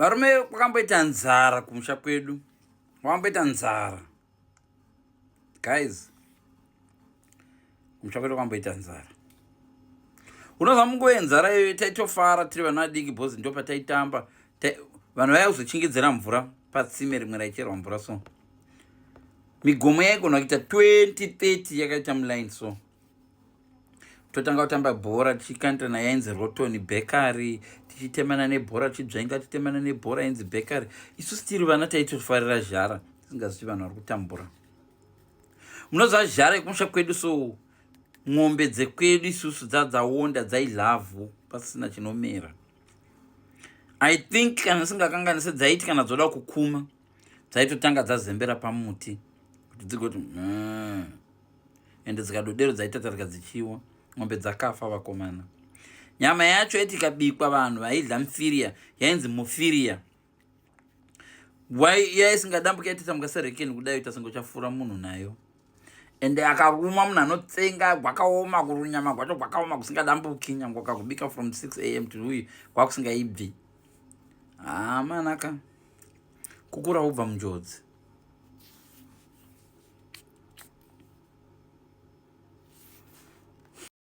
Varume, kwakamboita nzara kumusha kwedu, kwakamboita nzara guys, kumusha kwedu kwakamboita nzara. Unoziva, munguva yenzara iyoyo taitofara tiri vana vadiki because ndo pataitamba. Vanhu vaiya kuzochingidzira mvura patsime rimwe raicherwa mvura, so migomo yaigona kuita 20 30 yakaita muline, so totanga kutamba bhora tichikandirana yainzi Rotoni Bakery, tichitemana nebhora, tichidzvenga, tichitemana nebhora yainzi Bakery. Isusu tiri vana taitofarira zhara, tisingazivi vanhu vari kutambura. Munoziva zhara yekumusha kwedu, so ng'ombe dzekwedu isusu dzadzaonda, dzailhavhu pasina chinomera. I think kana singakanganise, dzaiti kana dzoda kukuma dzaitotanga dzazembera pamuti kuti dzigoti Ende dzikadodero dzaitatarika dzichiwa. Ng'ombe dzakafa, vakomana. Nyama yacho yaiti ikabikwa, vanhu vaidla mufiriya, yainzi mufiriya yaisingadambuka, yaitatambuka serekeni kudai, ita senge uchafura munhu nayo. Ende akaruma munhu anotsenga, gwakaoma, kurunyama gwacho gwakaoma kusingadambuki, nyange ukakubika from 6 a.m. to uyu kwakusingaibvi. Hamanaka kukura ubva munjodzi.